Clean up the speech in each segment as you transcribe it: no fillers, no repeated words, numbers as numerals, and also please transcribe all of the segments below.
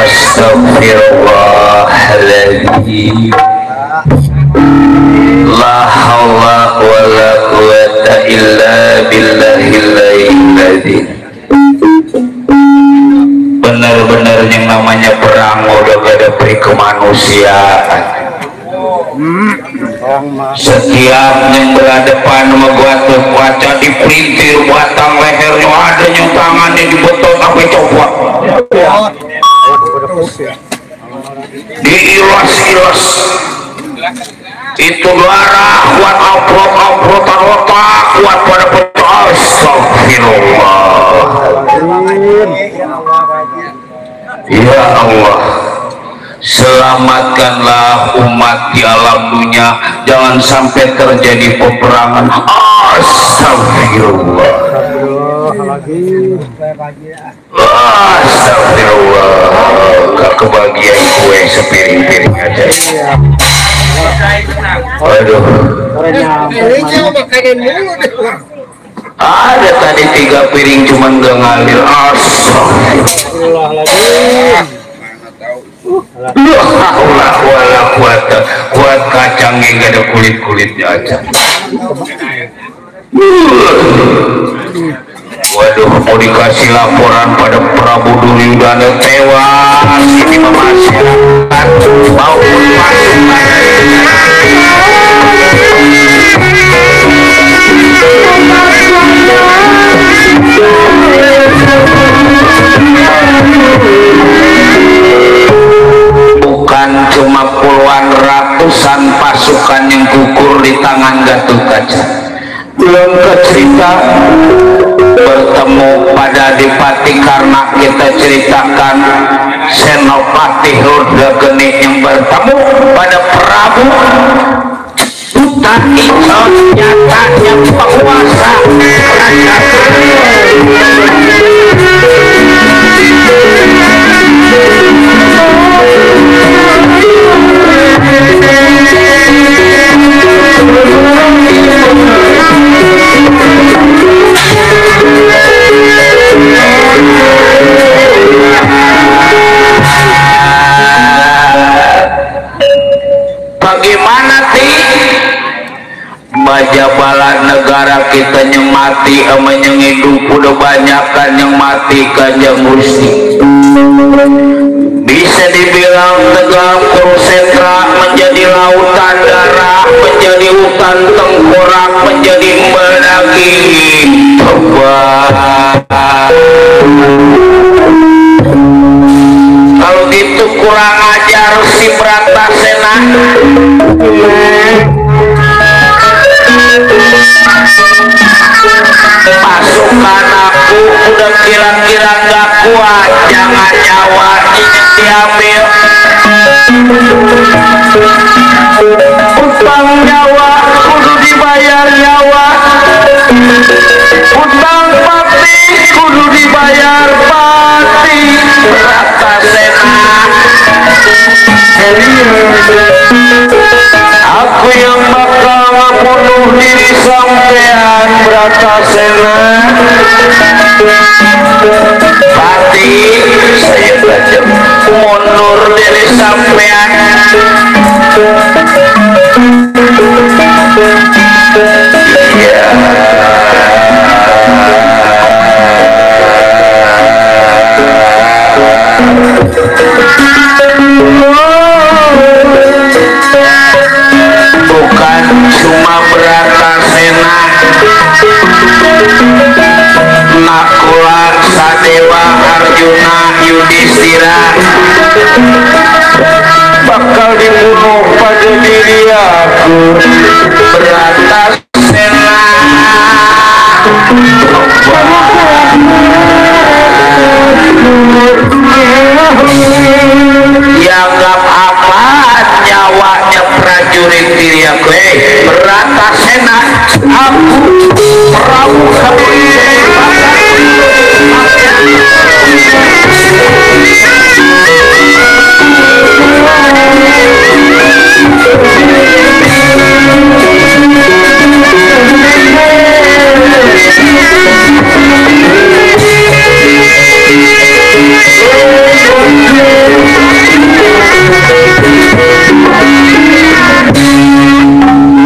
Astagfirullahaladzim. La haula wa la quwata illa billahil adzim. Benar-benar yang namanya perang udah gak ada peri kemanusiaan. Setiap yang berhadapan sama gua tuh kaca dipelintir, batang lehernya ada, yang tangannya dibetot sampai copot, diilas-ilas. Itu darah kuat, amprotan otak kuat pada betul. Astagfirullah. Ya Allah, selamatkanlah umat di alam dunia, jangan sampai terjadi peperangan. Astagfirullah. Astagfirullah. Gak kebagian kue sepiring-piring aja. Aduh, ada tadi 3 piring cuman gak ngalir. Astagfirullah. Kuat kacangnya gak ada kulit-kulitnya aja. Waduh, mau dikasih laporan pada Prabu Duryudana tewas ini masyarakat maupun pasukan. Bukan cuma puluhan ratusan pasukan yang gugur di tangan Gatot Kaca. Belum cerita bertemu pada Adipati karena kita ceritakan Senopati Rudra Geni yang bertemu pada maos nyatanya penguasa kerajaan. Bagaimana baja bala negara kita yang mati ama yang hidup udah banyak kan yang mati Kanjeng Gusti. Bisa dibilang Tegal Kurusetra menjadi lautan darah, menjadi hutan tengkorak, menjadi daging tebal. Kalau gitu kurang ajar si Bratasena. Pasukan aku udah kira-kira gak kuat, jangan nyawa ini diambil. Utang nyawa kudu dibayar nyawa, utang pati kudu dibayar pati. Bratasena, aku yang bakal membunuh diri sampean Bratasena. Pati saya baca mundur diri sampean. Iya. Bukan cuma Bratasena, Nakula, Sadewa, Arjuna, Yudhistira bakal dibunuh pada diri aku Bratasena. Dianggap aman nyawanya prajurit diri aku. Bratasena, aku Prabu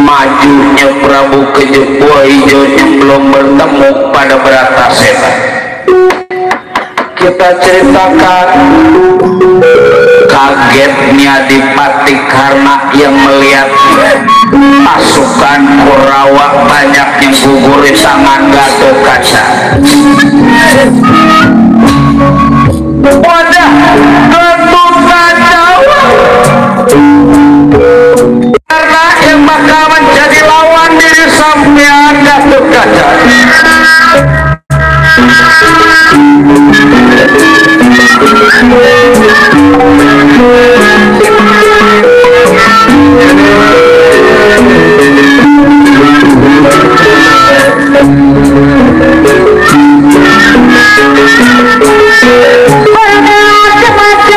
majunya Prabu Kejepua Hijau yang belum bertemu pada Bratasena. Kita ceritakan kagetnya Adipati Karna yang melihat pasukan Kurawa banyak yang gugur di tangan Gatotkaca. Wadah, Gatotkaca karena yang bakal menjadi lawan diri sampean Gatotkaca. Pada kematian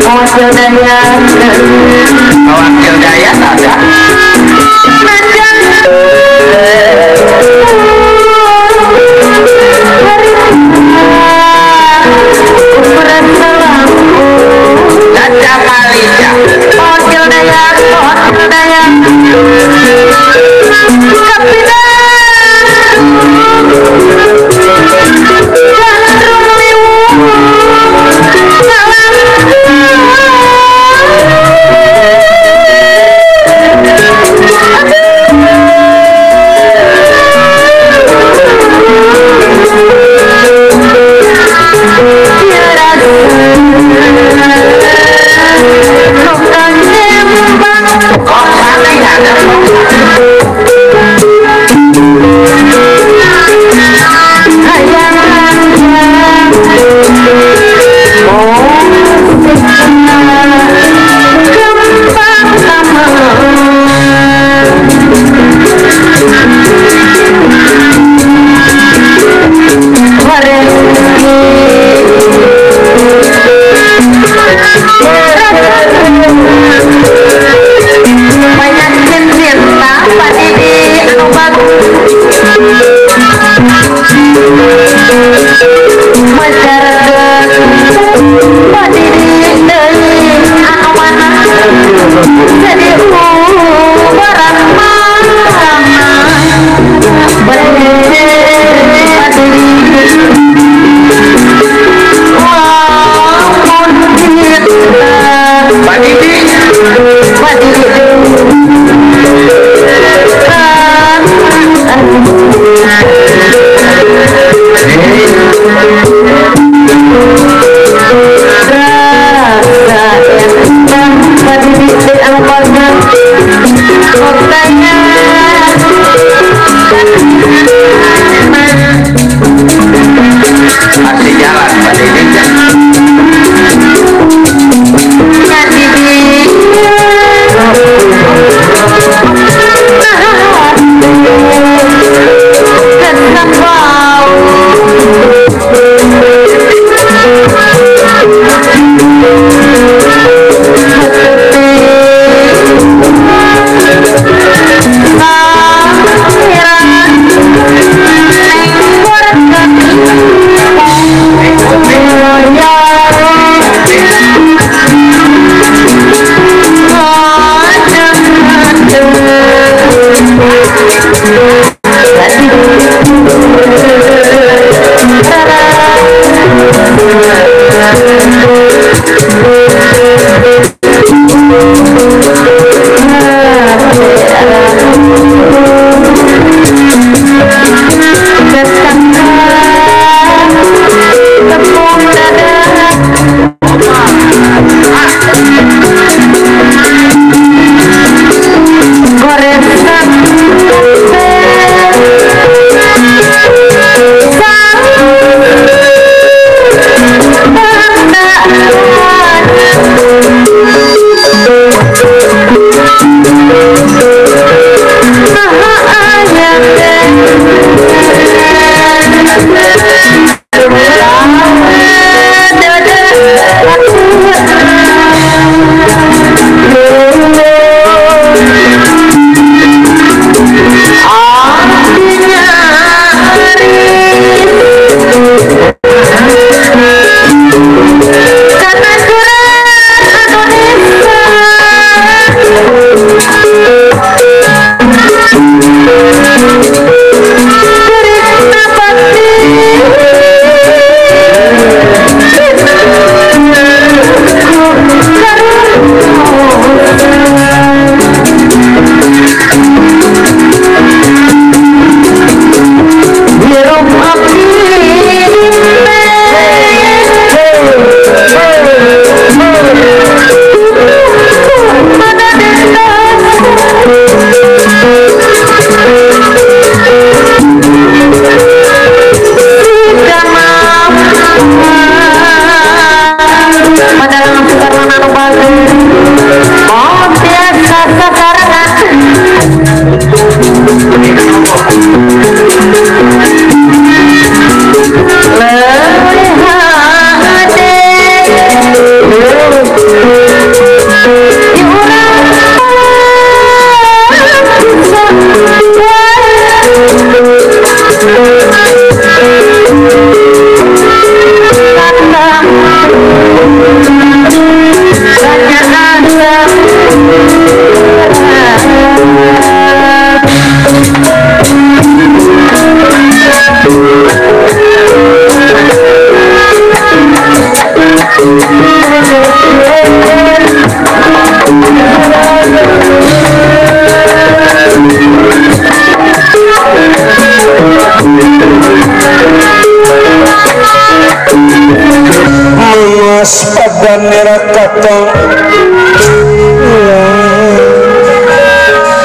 Wakil daya ada Caca Malaysia wakil daya masih jalan Pak Didi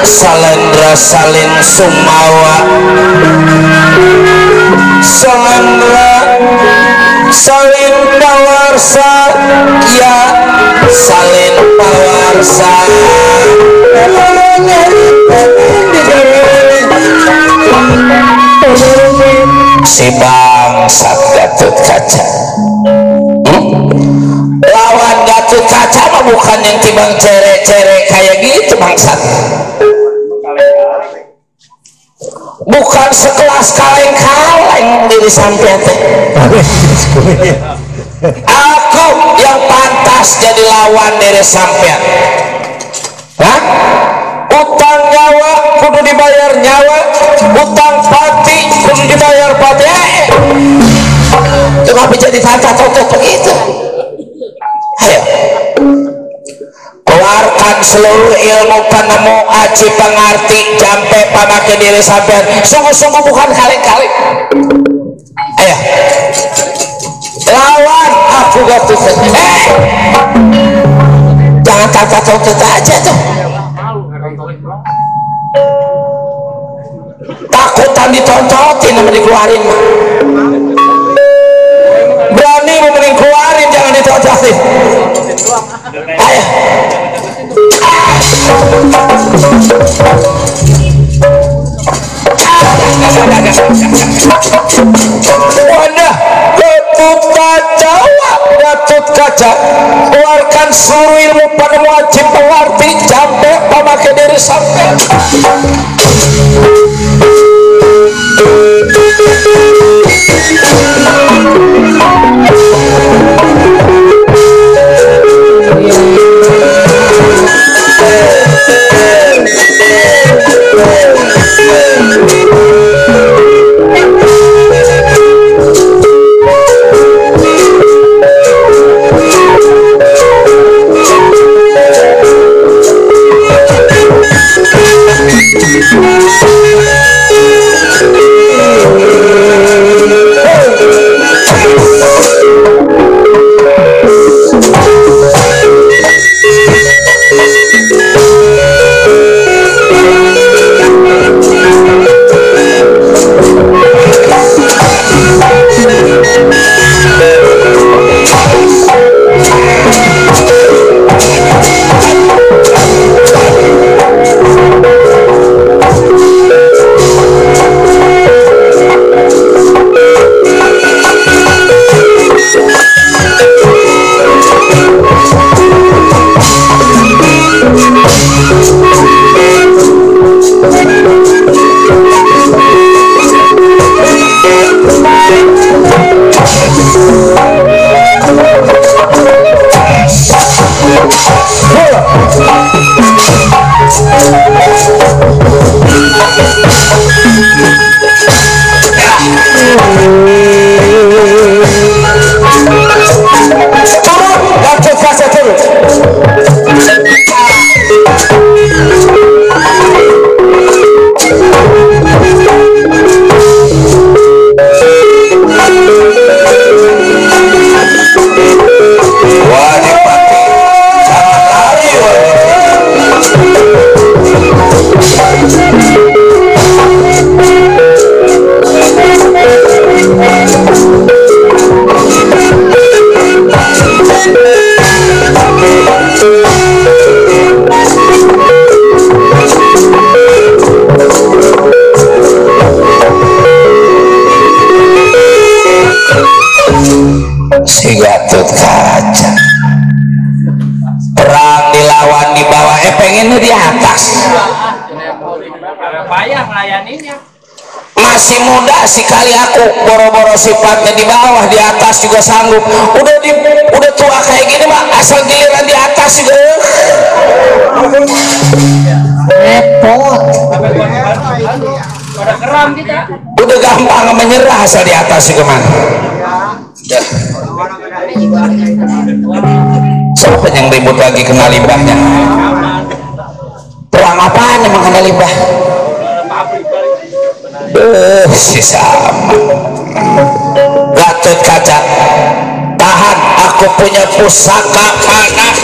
Salendra salin sumawa Salendra salin pawarsa ya salin pawarsa si bangsat Gatot Kaca. Lawan Gatot Kaca mah bukan yang timbang cere-cere kayak gitu bangsat, bukan sekelas kaleng-kaleng diri sampean teh. Aku yang pantas jadi lawan diri sampean. Hah? Utang nyawa kudu dibayar nyawa, utang pati kudu dibayar pati. Kenapa jadi tata totok begitu? Ayo, keluarkan seluruh ilmu panemu aji pengerti jampe pamake diri sampean. Sungguh-sungguh bukan kaleng-kaleng. Ayo, lawan aku Gatot Kaca. Jangan tata totok aja tuh. Takutan ditontotin sama dikeluarin mah. Berani mau mending keluarin, jangan ditontotin. Ayo. Wadah Gatot Kaca, Gatot Kaca keluarkan seluruh ilmu panemu aji pengerti jampe pamake diri sampean. atas. Bayar layaninya. Masih muda sekali aku, boro-boro sifatnya di bawah, di atas juga sanggup. Udah tua kayak gini mah asal giliran di atas juga repot. Udah keram kita. Udah gampang menyerah asal di atas juga man. Siapa yang ribut lagi kena limbahnya? Perang apaan emang kena limbah? Si sama Gatot Kaca, tahan, aku punya pusaka panah.